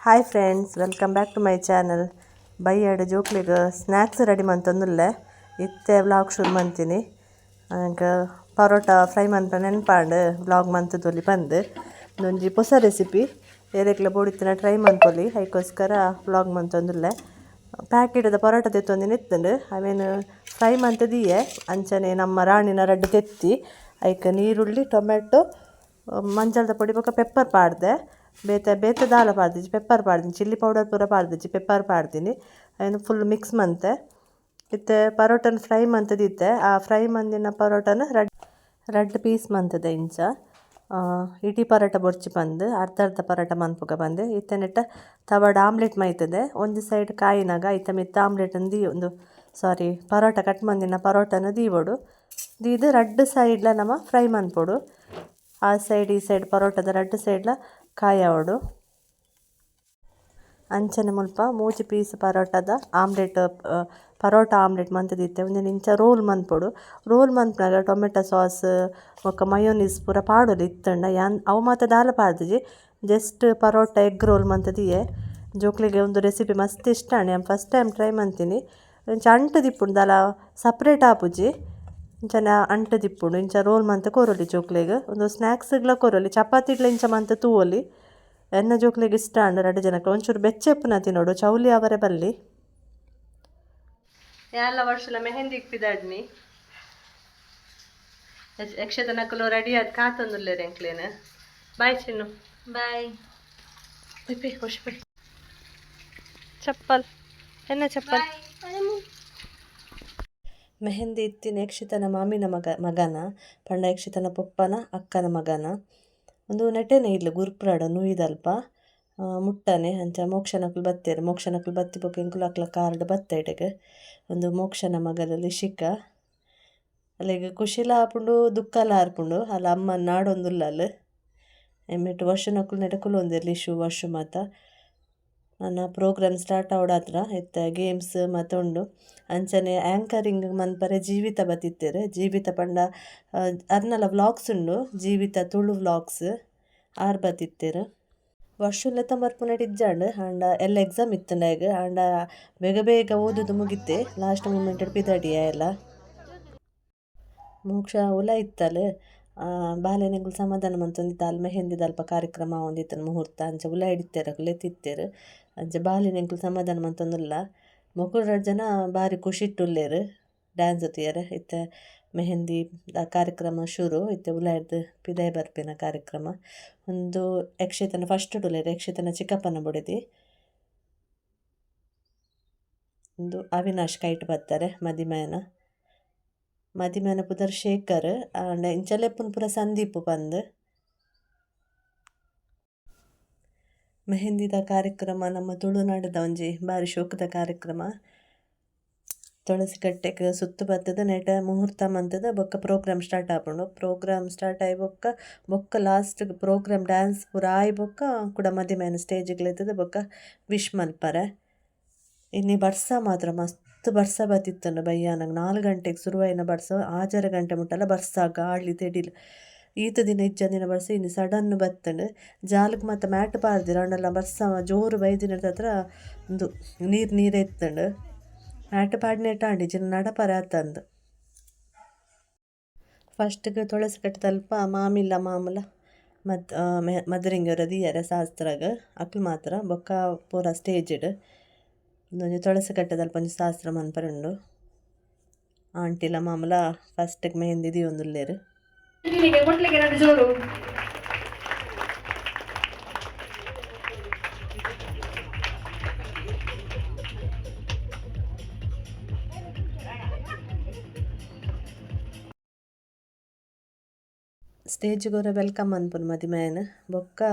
Hi friends, welcome back to my channel. ಬೈಯಾಡು ಜೋಕ್ಲಿಗೆ snacks ready ಮಂತೊಂದುಲ್ಲೆ. ಇತ್ತೆ vlog ಶುರು ಮಂತೀನಿ. ಅಂಕ paratha fry ಮನ್ಪ ನೆನ್ಪಾಂಡ್, vlog ಮಂತುದೊಲಿ ಪಂದ್. ಒಂಜಿ ಪೊಸ ರೆಸಿಪಿ, ಏರೆಗ್ಲ ಬೋಡಿತ್ತಿನ ಟ್ರೈ ಮನ್ಪೊಲಿ, ಐಕೋಸ್ಕರ ವ್ಲಾಗ್ ಮಂತೊಂದುಲ್ಲೆ. ಪ್ಯಾಕೆಟ್ದ ಪರೋಟ ದೆತ್ತೊಂದಿನ ಇತ್ತುಂಡು, ಅವೇನು ಫ್ರೈ ಮಂತುದಿಯೆ. ಅಂಚನೆ ನಮ್ಮ ರಾಣಿನ ರಡ್ಡ್ ತೆತ್ತಿ, ಐಕ್ ನೀರುಳ್ಳಿ, ಟೊಮೆಟೊ, ಮಂಜಲ್ದ ಪೊಡಿ ಬೊಕ ಪೆಪ್ಪರ್ ಪಾಡ್ದೆ. ಬೇತೆ ಬೇತೆ ದಾಲ ಪಾಡ್ದಿಜಿ, ಪೆಪ್ಪರ್ ಪಾಡ್ದಿನಿ. ಚಿಲ್ಲಿ ಪೌಡರ್ ಪೂರ ಪಾಡ್ದಿಜಿ, ಪೆಪ್ಪರ್ ಪಾಡ್ದಿನಿ. ಐನ್ ಫುಲ್ ಮಿಕ್ಸ್ ಮಂತೆ. ಇತ್ತೆ ಪರೋಟನ್ ಫ್ರೈ ಮಂತುದಿತ್ತೆ. ಆ ಫ್ರೈ ಮಂದಿನ ಪರೋಟನ್ ರಡ್ಡ್ ರಡ್ಡ್ ಪೀಸ್ ಮಂತುದೆ. ಇಂಚ ಇಡೀ ಪರೋಟ ಬೊರ್ಚಿ ಪಂದ್ ಅರ್ಧ ಅರ್ಧ ಪರೋಟ ಮನ್ಪುಗ ಪಂದ್. ಇತ್ತೆ ನೆಟ್ಟ ತವಡ್ ಆಮ್ಲೆಟ್ ಮೈತದೆ. ಒಂಜಿ ಸೈಡ್ ಕಾಯಿನಾಗ ಐತ ಮಿತ್ತ್ ಆಮ್ಲೆಟ್ ಒಂದು, ಸಾರಿ, ಪರೋಟ ಕಟ್ ಮಂದಿನ ಪರೋಟನ ದೀವೊಡು. ದೀದ್ ರಡ್ಡ್ ಸೈಡ್ಲ ನಮ ಫ್ರೈ ಮನ್ಪೊಡು. ಆ ಸೈಡ್, ಈ ಸೈಡ್, ಪರೋಟದ ರಡ್ಡ್ ಸೈಡ್ಲ ಕಾಯವೊಡು. ಅಂಚನೆ ಮುಲ್ಪ ಮೂಜಿ ಪೀಸ್ ಪರೋಟದ ಆಮ್ಲೆಟ್, ಪರೋಟ ಆಮ್ಲೆಟ್ ಮಂತುದಿತ್ತೆ. ಉಂದೆನ್ ಇಂಚ ರೋಲ್ ಮನ್ಪೊಡು. ರೋಲ್ ಮನ್ಪುನಗ ಟೊಮೆಟೊ ಸಾಸ್ ಬೊಕ್ಕ ಮಯೋನೀಸ್ ಪೂರ ಪಾಡೊಲಿ ಇತ್ತುಂಡ. ಯಾನ್ ಅವು ಮಾತ ದಾಲ ಪಾಡ್ದಿಜಿ, ಜಸ್ಟ್ ಪರೋಟ ಎಗ್ ರೋಲ್ ಮಂತುದಿಯೆ. ಜೋಕ್ಲೆಗ್ ಉಂದು ರೆಸಿಪಿ ಮಸ್ತ್ ಇಷ್ಟ ಆಂಡ್. ಯಾನ್ ಫಸ್ಟ್ ಟೈಮ್ ಟ್ರೈ ಮಂತಿನಿ. ಇಂಚ ಅಂಟುದಿಪ್ಪುಂಡು, ದಾಲ ಸಪ್ರೇಟ್ ಆಪುಜಿ, ಇಂಚನೆ ಅಂಟುದಿಪ್ಪುಂಡು. ಇಂಚ ರೋಲ್ ಮಂತ್ ಕೊರೊಲಿ ಜೋಕ್ಲೆಗ್. ಉಂದು ಸ್ನಾಕ್ಸ್ಗ್ಲ ಕೊರೊಲಿ, ಚಪಾತಿಗ್ಲ ಇಂಚ ಮಂತ್ ತೂವೊಲಿ. ಎನ್ನ ಜೋಕ್ಲೆಗ್ ಇಷ್ಟ ಆಂಡ್. ರಡ್ಡ್ ಜನಕ್ ಒಂಚೂರು ಬೆಚ್ಚ ಇಪ್ಪುನ ತಿನೊಡು, ಚೌಲಿ ಅವರೆ ಬಲ್ಲಿ. ಯಾನ್ಲ ವರ್ಷಲ ಮೆಹಂದಿಗ್ ಪಿದಾಡ್ನಿ. ಯಕ್ಷತನಕುಲು ರೆಡಿ ಆದ್ ಕಾತೊಂದುಲ್ಲೆರ್ ಎಂಕ್ಲೇನ. ಬಾಯ್ ಚಿನ್ನು. ಬಾಯ್. ಪೈ ಖುಷಿ ಪೈ. ಚಪ್ಪಲ್, ಎನ್ನ ಚಪ್ಪಲ್. ಮೆಹಂದಿ ಇತ್ತಿನ ಯಕ್ಷಿತನ ಮಾಮಿನ ಮಗ ಮಗನ ಪಂಡ ಯಕ್ಷಿತನ ಪೊಪ್ಪನ ಅಕ್ಕನ ಮಗನ. ಒಂದು ನೆಟೆನೆ ಇಲ್ಲು, ಗುರ್ಪ್ರಾಡ ನೂಯಿದಲ್ಪ ಮುಟ್ಟನೆ. ಅಂಚ ಮೋಕ್ಷನಕುಲು ಬತ್ತೆರ್. ಮೋಕ್ಷನಕುಲು ಬತ್ತಿ ಬೊಕ ಎಂಕುಲು ಅಕ್ಲ ಕಾರ್ಡ್ ಬತ್ತೆ ಇಡೆಗ್. ಒಂದು ಮೋಕ್ಷನ ಮಗಲ್ ಲಿಶಿಕಾ. ಅಲೆಗ್ ಖುಷಿಲ ಆಪುಂಡು, ದುಃಖಲ ಆಪುಂಡು. ಅಲ್ ಅಮ್ಮನ್ ನಾಡೊಂದುಲ್ಲಲ್. ಎಮ್ಮೆಟ್ ವರ್ಷನಕುಲು ನೆಟ ಕುಲೊಂದೆರ್, ಲಿಶು, ವರ್ಷು ಮಾತ. ನನ ಪ್ರೋಗ್ರಾಮ್ ಸ್ಟಾರ್ಟ್ ಆವಡಾತ್ರ. ಇತ್ತೆ ಗೇಮ್ಸ್ ಮಾತ ಉಂಡು. ಅಂಚನೆ ಆ್ಯಂಕರಿಂಗ್ ಮನ್ಪರೆ ಜೀವಿತ ಬತ್ತಿತ್ತೆರ್. ಜೀವಿತ ಪಂಡ ಅರ್ನಲ ವ್ಲಾಗ್ಸ್ ಉಂಡು, ಜೀವಿತ ತುಳು ವ್ಲಾಗ್ಸ್. ಆರ್ ಬತ್ತಿತ್ತೆರ್. ವರ್ಷ ಲೆತ್ತೊಂಬರ್ಪುನೆಟ್ ಇಜ್ಜಾಂಡ್, ಆಂಡ ಎಲ್ಲ ಎಕ್ಸಾಮ್ ಇತ್ತುಂಡ ಆಂಡ ಬೇಗ ಬೇಗ ಓದುದು ಮುಗಿತೆ. ಲಾಸ್ಟ್ ಮೂಮೆಂಟ್ ಪಿದಡಿಯ ಎಲ್ಲ. ಮೋಕ್ಷ ಉಲ ಇತ್ತಲ್. ಬಾಲೆನ್ ಎಂಕುಲು ಸಮಾಧಾನ ಮಂತೊಂದಿತ್ತ. ಅಲ್ ಮೆಹಂದಿದ ಅಲ್ಪ ಕಾರ್ಯಕ್ರಮ ಆವೊಂದಿತ್ತುಂಡು, ಮುಹೂರ್ತ. ಅಂಚ ಉಲ ಇಡಿತ್ತೆರ್, ಅಕುಲು ಲೆತ್ತಿತ್ತೆರ್. ಅಂಚ ಬಾಲೆನ್ ಎಂಕುಲು ಸಮಾಧಾನ ಮಂತೊಂದುಲ್ಲ. ಮೊಕುಲು ರಡ್ಡ್ ಜನ ಬಾರಿ ಖುಷಿಟ್ ಉಲ್ಲೆರ್ ಡ್ಯಾನ್ಸ್ ತೂಯೆರೆ. ಇತ್ತೆ ಮೆಹಂದಿ ಕಾರ್ಯಕ್ರಮ ಶುರು. ಇತ್ತೆ ಉಲಾಯಿರ್ದ್ ಪಿದಾಯಿ ಬರ್ಪಿನ ಕಾರ್ಯಕ್ರಮ. ಉಂದು ಯಕ್ಷಿತನ ಫಸ್ಟ್ ಉಲ್ಲೆರ್, ಯಕ್ಷಿತನ ಚಿಕ್ಕಪ್ಪನ ಬೊಡೆದಿ. ಉಂದು ಅವಿನಾಶ್ ಕೈಟ್ ಬತ್ತಾರೆ ಮದಿಮಯನ. ಮದಿಮಯನ ಪುದರ್ ಶೇಖರ್, ಆಂಡ ಇಂಚ ಲೆಪ್ಪುನು ಪೂರ ಸಂದೀಪ್ ಪಂದ್. ಮೆಹಂದಿದ ಕಾರ್ಯಕ್ರಮ ನಮ್ಮ ತುಳುನಾಡುದ ಒಂಜಿ ಬಾರಿ ಶೋಕುದ ಕಾರ್ಯಕ್ರಮ. ತುಳಸಿ ಕಟ್ಟೆಗ್ ಸುತ್ತು ಬತ್ತುದು, ನೆಟ ಮುಹೂರ್ತ ಮಂತುದು, ಬೊಕ್ಕ ಪ್ರೋಗ್ರಾಮ್ ಸ್ಟಾರ್ಟ್ ಆಪುಂಡು. ಪ್ರೋಗ್ರಾಮ್ ಸ್ಟಾರ್ಟ್ ಆಯಿ ಬೊಕ್ಕ ಬೊಕ್ಕ last program dance ಪೂರ ಆಯಿ ಬೊಕ್ಕ ಕುಡ ಮದಿಮಯನ ಸ್ಟೇಜ್ ಲೆತ್ತುದು ಬೊಕ್ಕ ವಿಶ್ ಮನ್ಪರೆ. ಇನಿ ಬರ್ಸ ಮಾತ್ರ ಮಸ್ತ್ ಬರ್ಸ ಬತ್ತಿತ್ತುಂಡು. ಬಯ್ಯಾನಗ 4 ಗಂಟೆಗ್ ಶುರುವಾಯಿನ ಬರ್ಸ 6 ಗಂಟೆ ಮುಟ್ಟಲ ಬರ್ಸ, ಗಾಳಿ, ತೆಡಿಲ್. ಈತ್ ದಿನ ಇಜ್ಜಂದಿನ ಬರ್ಸ ಇನಿ ಸಡನ್ ಬತ್ತುಂಡು. ಜಾಲ್ಗ್ ಮಾತ ಮ್ಯಾಟ್ ಪಾಡ್ದೆರ್, ಆಂಡಲ ಬರ್ಸ ಜೋರು ಬೈದಿನದತ್ರ ಉಂದು ನೀರು ನೀರೇ ಇತ್ತುಂಡು. ಮ್ಯಾಟ್ ಪಾಡ್ನೆಟ್ ಆಂಡ್, ಇಜ್ಜಿಂಡ ನಡಪರೆ ಆತಂದ್. ಫಸ್ಟ್ಗ್ ತುಳಸಿ ಕಟ್ಟೆದಲ್ಪ ಮಾಮಿಲ್ಲ ಮಾಮಲ ಮತ್ ಮದರಿಂಗರ ದೀಯೆರೆ ಶಾಸ್ತ್ರಗ್, ಅಕ್ಲು ಮಾತ್ರ. ಬೊಕ್ಕ ಪೂರ ಸ್ಟೇಜ್ಡ್. ಉಂದೊಂಜಿ ತುಳಸಿ ಕಟ್ಟೆದಲ್ಪ ಒಂಜಿ ಶಾಸ್ತ್ರ ಮನ್ಪರೆ ಉಂಡು. ಆಂಟಿಲ ಮಾಮಲ ಫಸ್ಟ್ಗ್ ಮೆಹಂದಿ ದೀವೊಂದುಲ್ಲೆರ್. ಕೊಟ್ಲಿಕ್ಕೆ ಜೋರು. ಸ್ಟೇಜ್ಗೊರ welcome ಮನ್ಪುನು ಮದಿಮಯನ್. ಬೊಕ್ಕ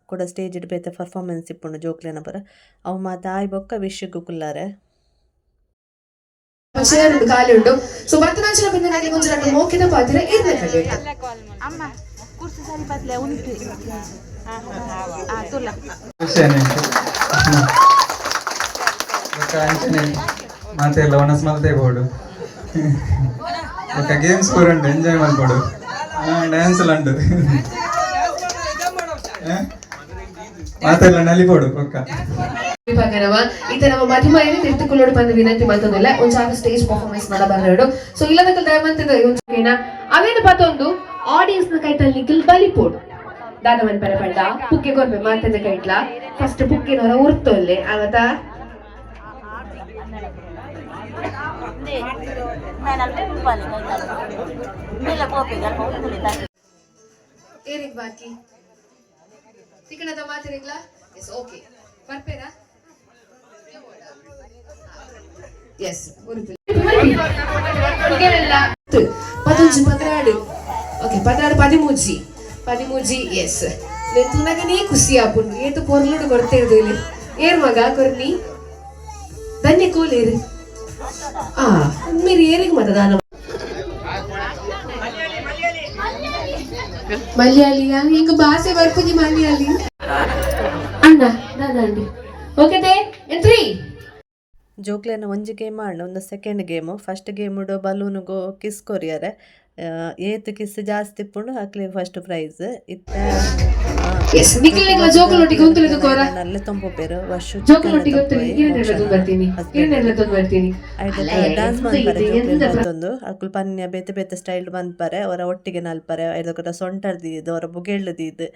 ಕುಡ ಸ್ಟೇಜ್ಡ್ ಬೇತೆ ಪರ್ಫಾರ್ಮೆನ್ಸ್ ಇಪ್ಪುಂಡು ಜೋಕ್ಲೆನ ಪೂರ. ಅವು ಮಾತ ಆಯಿ ಬೊಕ್ಕ ವಿಶ್ಗ್ ಕುಲ್ಲಾರೆ. ಚೇರ್ ಉಂಡು, ಖಾಲಿ ಉಂಡು. ಸೊ ಬತ್ತನಾಂಚಿನ ಬಂದನಾಗಿ ಒಂಜಿ ರಡ್ಡ್ ಮೋಕೆದ ಪಾತೆರ ಇರ್ನ ಕಡೆ. ಅಮ್ಮ, ಕುರ್ಸು ಸರಿ ಬದ್ಲೆ ಉಂಟು ತುಲ್ಲ. ಖುಷಿಯಾನೆ ಬೊಕ್ಕ ಅಂಚನೆ ಮಾತೆಲ್ಲ ಒಣಸ್ ಮಲ್ತೆ ಬೋಡು. ಬೊಕ್ಕ ಗೇಮ್ಸ್ ಪೂರ ಉಂಡು, ಎಂಜಾಯ್ ಮಲ್ಪೊಡು. ಡ್ಯಾನ್ಸ್ ಎಲ್ಲ ಉಂಡು. ಮಾತೆಲ್ಲ ನಲಿಪೋಡು ಪಕ್ಕ. ವಿಭಾಗನವ ಈತ ನಮ್ಮ ಮಧಿಮಯನೇ ತಿರ್ತುಕೊಳ್ಳೋಡು ಬಂದು ವಿನಂತಿ ಮಲ್ತೊಂದಿಲ್ಲ. ಒಂಜಾಗ ಸ್ಟೇಜ್ ಪರ್ಫಾರ್ಮೆನ್ಸ್ ಮಲ್ಲ ಬರಡು. ಸೊ ಇಲ್ಲದ ದಯಮಂತದ ಒಂಜೇನ ಅವೇನು ಪತೊಂದು ಆಡಿಯನ್ಸ್ ನ ಕೈತಲ್ ನಿಖಿಲ್ ಬಲಿಪೋಡು. ದಾದವನ್ ಪರ ಪಂಡ ಪುಕ್ಕೆ ಕೊರ್ಪೆ ಮಾತದ ಕೈಟ್ಲ. ಫಸ್ಟ್ ಪುಕ್ಕೆನವರ ಉರ್ತೊಲ್ಲೆ ಅವತ. ಏರಿಗ್ ಬಾಕಿ ತಿಕ್ಕಣದ ಮಾತಿರಿಗ್ಲಾ? ಎಸ್, ಓಕೆ, ಬರ್ಪೇರಾ? Yes, 11, 12, okay, 16, 13, 13. ಎಸ್, ತುನಗನೇ ಖುಷಿ ಆಪುಂಡು. ಏತು ಪೊರ್ಲುಡು ಕೊಡ್ತಿರ್ದು ಇಲ್ಲಿ. ಏರ್ ಮಗ ಕೊರ್ನಿ ಧನ್ಯ ಕೋಲೇರು. ಆ మీరు ಏರಿಗೆ ಮತದಾನ? ಮಲಯಾಳಿಯ ಎಂಗ ಭಾಷೆ ಬರ್ಪುಜಿ ಮಲಯಾಳಿ ಅಣ್ಣ ದಾದಾಂಡಿ. Okay they three. ಜೋಕ್ಲೆನ ಒಂಜಿ ಗೇಮ್ ಆಂಡ್, ಒಂದು ಸೆಕೆಂಡ್ ಗೇಮು. ಫಸ್ಟ್ ಗೇಮುಡು ಬಲೂನುಗು ಕಿಸ್ ಕೊರಿಯರೆ. ಏತ್ ಕಿಸ್ ಜಾಸ್ತಿ ಇಪ್ಪುಂಡು ಅಕ್ಲೆಗ್ ಫಸ್ಟ್ ಪ್ರೈಸ್ ಇತ್ತೆ. ಎಸ್, ನಿಖಿಲ್ ನಿಖಿಲ ಜೋಕುಲೊಟ್ಟಿಗೆ ಉಂತುಲಿದು ಕೋರ. ನಲ್ಲೆ ತೊಂಪೊಪೆರ್ ವರ್ಷ. ಜೋಕುಲೊಟ್ಟಿಗೆ ಉಂತುಲಿ. ಈರೆನೆಲ್ಲ ತೊಂದು ಬರ್ತೀನಿ, ಈರೆನೆಲ್ಲ ತೊಂದು ಬರ್ತೀನಿ. ಡಾನ್ಸ್ ಎಂತ ಮನ್ಪರೆ. ಇದು, ಜೋಕ್ಲೆನ್ ಎಂತ? ಬತ್ತೊಂದು ಅಕುಲು ಪನ್ಯ ಬೇತೆ ಬೇತೆ ಸ್ಟೈಲ್ ಮನ್ಪರೆ. ಅವರ ಒಟ್ಟಿಗೆ ನಲ್ಪರೆ, ಐದೊಕಟ ಸೊಂಟರ್ ದೀದ್, ಅವರ ಬುಗೆಳ್ಳು ದೀದ್,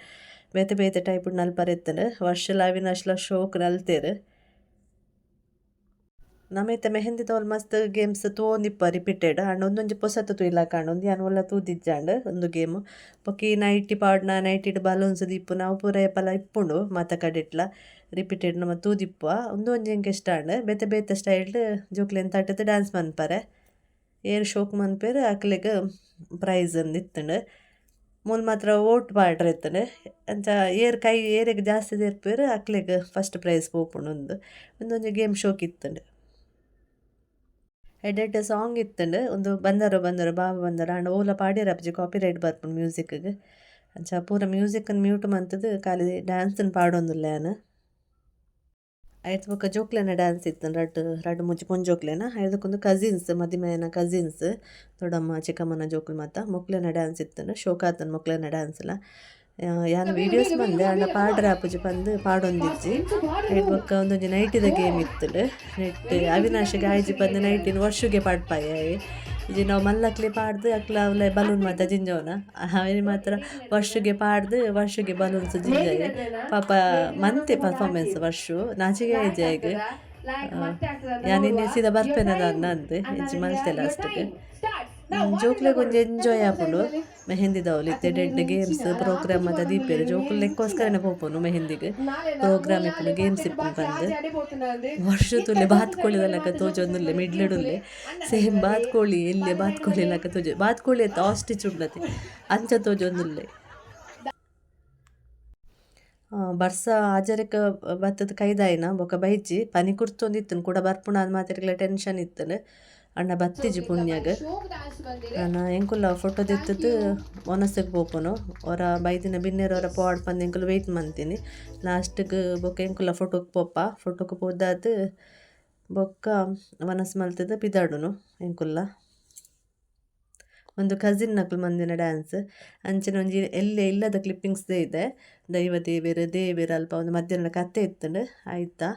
ಬೇತೆ ಬೇತೆ ಟೈಪ್ ನಲ್ಪರೆ ಇತ್ತಂಡ್. ವರ್ಷಲ ಅವಿನಾಶ್ಲ ಶೋಕ್ ನಲ್ತೇರ್. ನಮ ಇತ್ತೆ ಮೆಹಂದಿ ಮಸ್ತ್ ಗೇಮ್ಸ್ ತೂವೊಂದಿಪ್ಪ ರಿಪೀಟೆಡ್. ಆಂಡ ಒಂದೊಂಜಿ ಪೊಸತ್ ತೂಯಿಲಕ ಆಂಡ್. ಒಂದು ಯಾನ್ ಒಲ್ಲ ತೂದಿಜ್ಜಾಂಡ್ ಒಂದು ಗೇಮ್. ಬೊಕ್ಕ ಈ ನೈಟಿ ಪಾಡ್ನ, ನೈಟಿಡ್ ಬಲೂನ್ಸ್ ದೀಪುನ, ಅವು ಪೂರ ಏಪಲ ಇಪ್ಪುಂಡು ಮಾತ ಕಡೆಟ್ಲ. ರಿಪೀಟೆಡ್ ನಮ ತೂದಿಪ್ಪುವ. ಉಂದು ಒಂಜಿ ಎಂಕ್ ಇಷ್ಟ ಆಂಡ್. ಬೇತೆ ಬೇತೆ ಸ್ಟೈಲ್ಡ್ ಜೋಕ್ಲೆನ್ ತಟ್ಟುದು ಡ್ಯಾನ್ಸ್ ಮನ್ಪರೆ. ಏರ್ ಶೋಕ್ ಮನ್ಪೆರ್ ಅಕ್ಲೆಗ್ ಪ್ರೈಸ್ ಅಂದ್ ಇತ್ತುಂಡು. ಮೂಲು ಮಾತ್ರ ವೋಟ್ ಪಾಡ್ರೆ ಇತ್ತುಂಡು. ಅಂಚ ಏರ್ ಕೈ ಏರೆಗ್ ಜಾಸ್ತಿ ದೇರ್ಪೆರ್ ಅಕ್ಲೆಗ್ ಫಸ್ಟ್ ಪ್ರೈಸ್ ಪೋಪುಂಡು. ಉಂದು ಉಂದೊಂಜಿ ಗೇಮ್ ಶೋಕ್ ಇತ್ತುಂಡು. ಎಡ್ಡೆ ಸಾಂಗ್ ಇತ್ತುಂಡು. ಉಂದು ಬಂದರು ಬಂದರು ಬಾಬಾ ಬಂದರು. ಆಂಡ ಓಲ ಪಾಡ್ಯೆರ್ ಆಪುಜಿ, ಕಾಪಿ ರೈಟ್ ಬರ್ಪುಂಡು ಮ್ಯೂಸಿಕ್ಗ್. ಅಂಚ ಪೂರ ಮ್ಯೂಸಿಕ್ನ್ ಮ್ಯೂಟ್ ಮಂತುದು ಖಾಲಿ ಡ್ಯಾನ್ಸ್ನ್ ಪಾಡೊಂದುಲ್ಲೆ ಯಾನ್. ಐತ ಬೊಕ್ಕ ಜೋಕ್ಲೆನ ಡ್ಯಾನ್ಸ್ ಇತ್ತುಂಡು, ರಡ್ಡ್ ರಡ್ಡ್ ಮೂಜಿ ಪೊಂಜೋಕ್ಲೆನ. ಐದಕ್ಕೊಂದು ಕಸಿನ್ಸ್, ಮದಿಮಯನ ಕಸಿನ್ಸ್, ದೊಡ್ಡಮ್ಮ ಚಿಕ್ಕಮ್ಮನ ಜೋಕುಲು ಮಾತ ಮೊಕ್ಲೆನ ಡ್ಯಾನ್ಸ್ ಇತ್ತುಂಡು. ಶೋಕಾತುಂಡು ಮೊಕ್ಲೆನ ಡ್ಯಾನ್ಸ್ಲ. ಯಾನ್ ವೀಡಿಯೋಸ್ ಮಂದೆ, ಆಂಡ ಪಾಡ್ರೆ ಆಪುಜಿ ಪಂದ್ ಪಾಡೊಂದಿಜ್ಜಿ. ಐಟ್ ಬೊಕ್ಕ ಒಂದೊಂಜಿ ನೈಟಿದ ಗೇಮ್ ಇತ್ತುಂಡು. ನೆಟ್ ಅವಿನಾಶಿಗೆ ಆಯ್ಜಿ ಪಂದ್ ನೈಟಿನ್ ವರ್ಷಗೆ ಪಾಡ್ಪಾಯೆ ಆಯೆ. ಇಜ್ಜಿ ನಾವು ಮಲ್ಲಕ್ಲೆ ಪಾಡ್ದು ಅಕ್ಲ ಅವ್ಲೆ ಬಲೂನ್ ಮಾತ ಜಿಂಜೋನ. ಅವೆನ್ ಮಾತ್ರ ವರ್ಷಗೆ ಪಾಡ್ದು ವರ್ಷಗೆ ಬಲೂನ್ಸ್ ಜಿಂಜಾಯೆ. ಪಾಪ ಮಂತೆ ಪರ್ಫಾರ್ಮೆನ್ಸ್ ವರ್ಷು, ನಾಚಿಗೆ ಆಯ್ಜಿ ಆಯ್ಗ್. ಯಾನ್ ಇನಿ ಸೀದಾ ಬರ್ಪೇನ ದಾನ್ನ ಅಂದ್ ಇಜ್ಜಿ ಮಲ್ತೆ ಲಾಸ್ಟ್ಗೆ. ಜೋಕ್ಲೆಗ್ ಒಂಜಿ ಎಂಜಾಯ್ ಆಪುಂಡು ಮೆಹಂದಿದವ್ಲು. ಇತ್ತೆ ಡೆಡ್ ಗೇಮ್ಸ್ ಪ್ರೋಗ್ರಾಮ್ ಮಾತ ದೀಪೆರ್. ಜೋಕುಲು ಲೆಕ್ಕೋಸ್ಕರನೆ ಪೋಪುನು ಮೆಹಂದಿಗ್, ಪ್ರೋಗ್ರಾಮ್ ಇಪ್ಪುಂಡು, ಗೇಮ್ಸ್ ಇಪ್ಪುಂಡು ಪಂದ್. ವರ್ಷ ತೂಲೆ ಬಾತ್ಕೋಳಿದ ಲೆಕ್ಕ ತೋಜೊಂದುಲ್ಲೆ. ಮಿಡ್ಲೆಡುಲ್ಲೆ ಸೇಮ್ ಬಾತ್ಕೋಳಿ, ಎಲ್ಯ ಬಾತ್ಕೋಳಿ ಲೆಕ್ಕ ತೋಜು. ಬಾತ್ಕೋಳಿ ಅತ್ತ, ಆಸ್ಟ್ರಿಚ್ ಉಂಡತೆ, ಅಂಚ ತೋಜೊಂದುಲ್ಲೆ. ಬರ್ಸ ಆಜರಿಕ ಬತ್ತದ ಕೈದಾಯಿನ ಬೊಕ ಬೈಜಿ. ಪನಿ ಕುರ್ತೊಂದಿತ್ತುಂಡು. ಕೂಡ ಬರ್ಪುಣ ಅದು ಮಾತೆರ್ಗ್ಲ ಟೆನ್ಷನ್ ಇತ್ತುಂಡು. ಆಂಡ ಬತ್ತಿಜಿ ಪುಣ್ಯಗ್. ನನ ಎಂಕುಲ ಫೋಟೋ ದೆತ್ತುದು ವನಸುಗ್ ಪೋಪುನು. ಒರ ಬೈದಿನ ಬಿನ್ನೆರ್ ಒರ ಪೋವಡ್ ಪಂದ್ ಎಂಕುಲು ವೇಟ್ ಮಂತಿನಿ ಲಾಸ್ಟ್ಗ್. ಬೊಕ ಎಂಕುಲ ಫೋಟೋಗ್ ಪೋಪ. ಫೋಟೋಗ್ ಪೋದಾದ್ ಬೊಕ್ಕ ವನಸ್ ಮಲ್ತುದು ಪಿದಾಡುನು ಎಂಕುಲ್ಲ. ಒಂದು ಕಸಿನ್ ನಕುಲು ಮಂದಿನ ಡ್ಯಾನ್ಸ್. ಅಂಚನೆ ಒಂಜಿ ಎಲ್ಲೆ ಇಲ್ಲದ ಕ್ಲಿಪ್ಪಿಂಗ್ಸ್ ಇದೆ. ದೈವ ದೇವೆರ್ ದೇವೆರ್ ಅಲ್ಪ ಒಂದು ಮಧ್ಯಾಹ್ನದ ಕತೆ ಇತ್ತುಂಡು ಆಯ್ತಾ.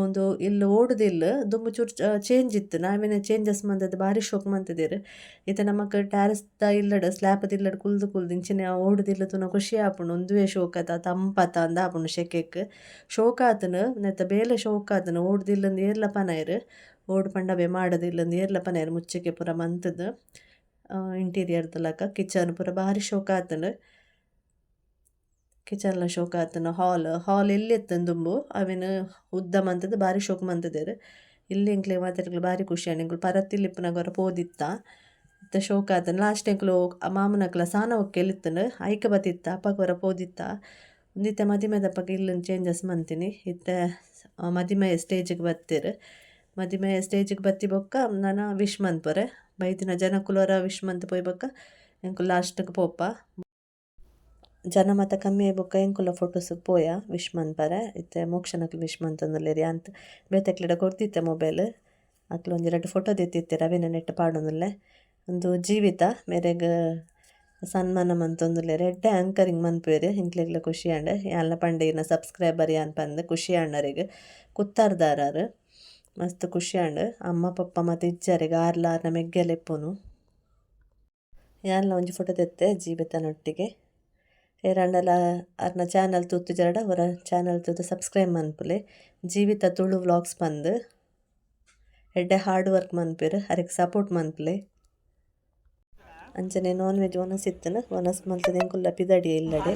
ಒಂದು ಇಲ್ಲು ಓಡುದಿಲ್ಲು ದುಂಬು ಚೂರು ಚೇಂಜ್ ಇತ್ತು. ನಾವೇನೆ ಚೇಂಜಸ್ ಮಂತುದು ಬಾರಿ ಶೋಕ್ ಮಂತುದೆರ್. ಇತ್ತೆ ನಮಕ್ ಟ್ಯಾರಿಸ್ದ ಇಲ್ಲಡ್, ಸ್ಲ್ಯಾಪದ ಇಲ್ಲಡ್ ಕುಲ್ದು ಕುಲ್ದು ಇಂಚಿನ ಓಡುದಿಲ್ಲು ತೂನ ಖುಷಿ ಆಪುಂಡು. ಉಂದುವೇ ಶೋಕತ ತಂಪತ ಅಂದ್ ಆಪುಂಡು. ಶೆಕೆಕ್ ಶೋಕ್ ಆತುಂಡು. ನೆತ್ತ ಬೇಲೆ ಶೋಕ್ ಆತುಂಡು. ಓಡುದಿಲ್ಲಂದು ಏರ್ಲ ಪನಯೆರ್. ಓಡು ಪಂಡವೆ ಮಾಡದಿಲ್ಲಂದು ಏರ್ಲ ಪನಯೆರ್. ಮುಚ್ಚಿಗೆ ಪೂರ ಮಂತುದು ಇಂಟೀರಿಯರ್ ಲಕ ಕಿಚನ್ ಪೂರ ಬಾರಿ ಶೋಕ್ ಆತುಂಡು. ಕಿಚನ್ಲ ಶೋಕ್ ಆತುಂಡು. ಹಾಲ್ ಹಾಲ್ ಎಲ್ಯ ಇತ್ತುಂಡು ದುಂಬು, ಅವೆನ್ ಉದ್ದ ಮಂತುದು ಬಾರಿ ಶೋಕ್ ಮಂತುದೆರ್. ಇಲ್ಲಿ ಎಂಕ್ಲೆಗ್ ಮಾತೆರ್ಗ್ಲ ಬಾರಿ ಖುಷಿ ಆಂಡ್. ಎಂಕುಲು ಪರತಿಲ್ಲ್ ಇಪ್ಪುನಗ ಒರ ಪೋದಿತ್ತ. ಇತ್ತೆ ಶೋಕ್ ಆತುಂಡು. ಲಾಸ್ಟ್ ಎಂಕುಲು ಮಾಮನಕ್ಲ ಸಾನ ಒಕ್ಕೆಲ್ ಇತ್ತುಂಡು, ಐಕ್ ಬತ್ತಿತ್ತ, ಅಪಗ ಒರ ಪೋದಿತ್ತ. ಉಂದು ಇತ್ತೆ ಮದಿಮೆದಪಗ ಇಲ್ಲುನ್ ಚೇಂಜಸ್ ಮಂತಿನಿ. ಇತ್ತೆ ಮದಿಮೆ ಸ್ಟೇಜ್ಗ್ ಬತ್ತೆರ್. ಮದಿಮೆ ಸ್ಟೇಜ್ಗ್ ಬತ್ತಿ ಬೊಕ್ಕ ನನ ವಿಶ್ ಮನ್ಪುರೆ ಬೈದಿನ ಜನಕುಲು. ಒರ ವಿಶ್ ಮಂತ್ ಪೋಯಿ ಬೊಕ್ಕ ಎಂಕುಲು ಲಾಸ್ಟ್ಗ್ ಪೋಪ. ಜನ ಮಾತ ಕಮ್ಮಿ ಆಯಿ ಬೊಕ್ಕ ಎಂಕುಲ ಫೋಟೋಸ್ಗ್ ಪೋಯ ವಿಶ್ ಮನ್ಪರೆ. ಇತ್ತೆ ಮೋಕ್ಷನಕ್ಲು ವಿಶ್ ಮಂತೊಂದುಲ್ಲೆರ್. ಅಂತ್ ಬೇತೆಕ್ಲೆಡ ಕೊರ್ದಿತ್ತೆ ಮೊಬೈಲ್. ಅಕ್ಲು ಒಂಜಿ ರಡ್ಡ್ ಫೋಟೋ ದೆತ್ತಿತ್ತೆರ್, ಅವೆನ್ ನೆಟ್ ಪಾಡೊಂದುಲ್ಲೆ. ಉಂದು ಜೀವಿತ ಮೇರೆಗ್. ಸನ್ಮಾನ ಮಂತೊಂದುಲ್ಲೆರ್ ಎಡ್ಡೆ ಆಂಕರಿಂಗ್ ಮನ್ಪುವೆರ್ ಎಂಕ್ಲೆಗ್ಲ ಖುಷಿ ಆಂಡ್. ಯಾನ್ಲ ಪಂಡೆ ಇರ್ನ ಸಬ್ಸ್ಕ್ರೈಬರ್ ಯಾನ್ ಪಂದ್ ಖುಷಿ ಆಂಡ್ ಅರೆಗ್. ಕುತ್ತಾರ್ದಾರ್ ಮಸ್ತ್ ಖುಷಿ ಆಂಡ್. ಅಮ್ಮ ಪಪ್ಪ ಮಾತ ಇಜ್ಜಾರೆಗ್ ಆರ್ಲ ಆರ್ನ ಮೆಗ್ಗೆಲ ಇಪ್ಪುನು. ಯಾನ್ಲ ಒಂಜಿ ಫೋಟೋ ತೆತ್ತೆ ಜೀವಿತನೊಟ್ಟಿಗೆ. ಏರಾಂಡಲ ಅರ್ನ ಚಾನಲ್ ತೂತುಜೆರ್ಡ ಒರ ಚಾನಲ್ ತೂದು ಸಬ್ಸ್ಕ್ರೈಬ್ ಮನ್ಪುಲೆ. ಜೀವಿತ ತುಳು ವ್ಲಾಗ್ಸ್ ಪಂದ್. ಎಡ್ಡೆ ಹಾರ್ಡ್ ವರ್ಕ್ ಮನ್ಪುವೆರ್ ಅರೆಗ್ ಸಪೋರ್ಟ್ ಮನ್ಪುಲೆ. ಅಂಚನೆ ನಾನ್ ವೆಜ್ ವನಸ್ ಇತ್ತುಂಡು, ವನಸ್ ಮಲ್ತುದು ಎಂಕುಲ್ಲ ಪಿದಡಿಯ ಇಲ್ಲಡೆ.